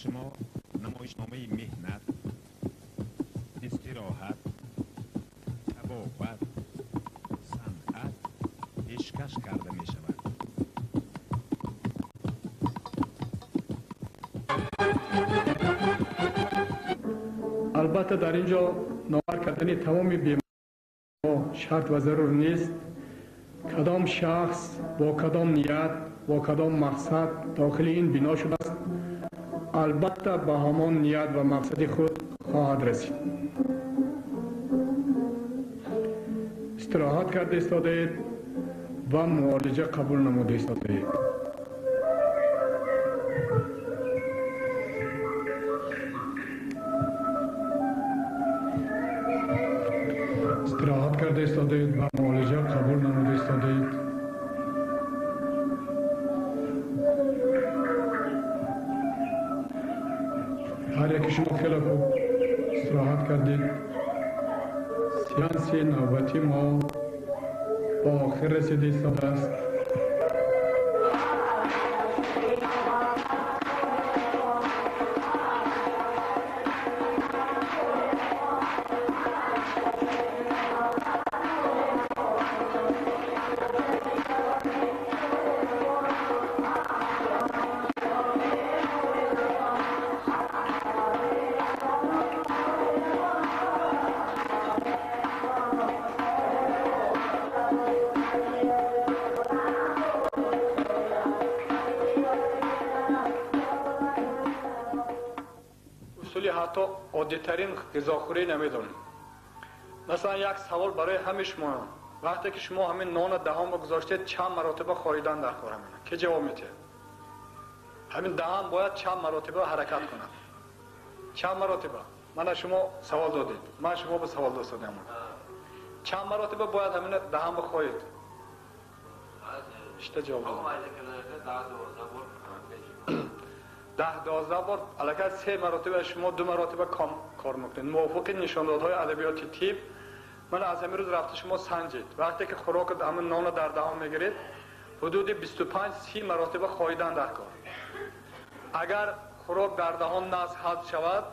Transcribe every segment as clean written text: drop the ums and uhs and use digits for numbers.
Шумо намоишномаи меҳнат, истироҳат, табобат, санъат пешкаш карда мешавад. Албатта, дар ин ҷо номбар кардани тамоми беморҳо шарт ва зарур нест. Кадом шахс бо кадом ният, бо кадом мақсад дохили ин бино шудааст, албатта ба ҳамон ният ва мақсади худ хоҳад расид. Истироҳат карда истодаед ва муолиҷа қабул намуда истодаед. Истироҳат карда истодаед ва муолиҷа қабул намуда истодаед. Ҳар яки шумо хеле хуб истироҳат кардед. Сеанси навбати мо ба охир расида истодааст. Усули ҳатто оддитарин ғизохӯрӣ намедонем. Масалан, як савол барои ҳамаи шумо: вақте ки шумо ҳамин нона даҳонро гузоштед, чанд маротиба хоридан дар кор ҳамина? Ки ҷавоб медиҳад? Ҳамин даҳан бояд чанд маротиба ҳаракат кунад? Чанд маротиба? Мана шумо савол додед, ман шумо ба савол додам. Чанд маротиба бояд ҳамина даҳан бихоҳед? Шта ҷавоб додед. 10-12 бор. Аллакай се маротиба, шумо ду маротиба кам кор мекунед. Мувофиқи нишондодҳои адабиёти тиб, ман аз ҳамин рӯз рафта шумо санҷед. Вақте ки хӯрок, ҳамин нонро дар даҳон мегиред, ҳудуди 25-30 маротиба хоидан дар кор. Агар хӯрок дар даҳон наз ҳазм шавад,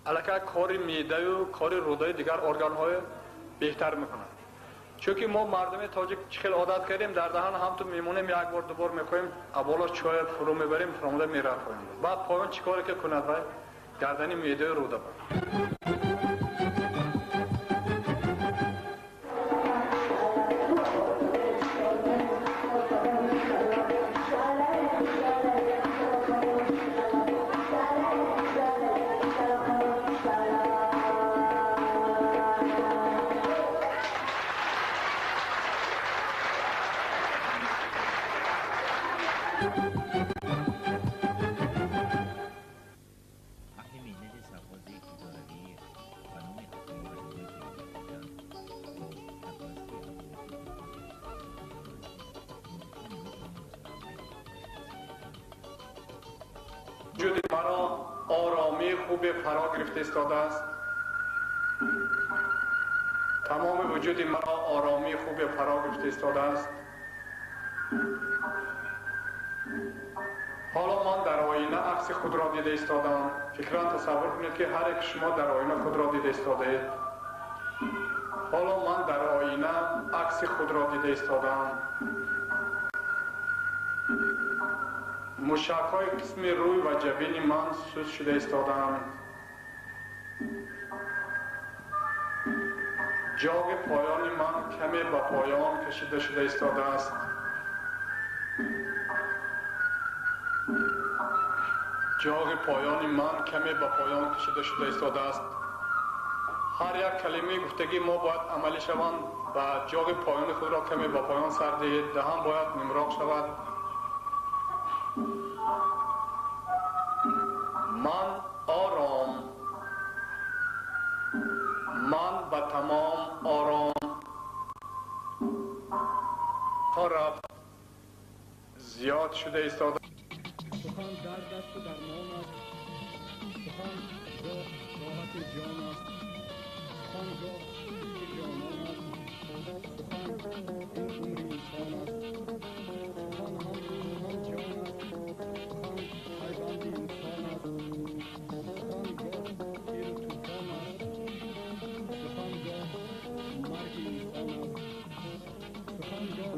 аллакай кори меъдаю кори рӯдаи дигар органҳои беҳтар мекунад. Чунки мо мардуми тоҷик чӣ хел одат кардем, дар даҳан ҳамту мемонем, як бор, ду бор мехоҳем, аболо чоя фурӯ мебарем, фуромада меравад поён. Баъд поён чӣ коре ки кунад, вай гардани меъдаю рӯда ба. Аҳли меҳнати совхози идоравии ба номи Абдуллои бо сарпарастии Вуҷуди маро оромии хубе фаро гирифта истодааст. Тамоми вуҷуди маро оромии хубе фаро гирифта истодааст. Ҳоло ман дар оина акси худро дида истодам. Фикран тасаввур кунед, ки ҳар яки шумо дар оина худро дида истодаед. Ҳоло ман дар оина акси худро дида истодам. Мушакҳои қисми рӯй ва ҷабини ман суст шуда истодаанд. Ҷоғи поёни ман каме ба поён кашида шуда истодааст. Ҷоғи поёни ман каме ба поён кашида шуда истодааст. Ҳар як калимаи гуфтагӣ мо бояд амалӣ шаванд ва ҷоғи поёни худро каме ба поён сар диҳед. Даҳан бояд нимроқ шавад. Ман ором, ман ба тамом ором. То рафт зиёд шуда истода. Сухан дард асту дармон аст. Сухан гоҳ роҳати ҷон аст. Сухан гоҳ ҷонон аст. Сухан ин умри инсон аст. Сухан ҳам рӯҳ, ҳам ҷон аст. Сухан пайванди инсон аст. Ҷон.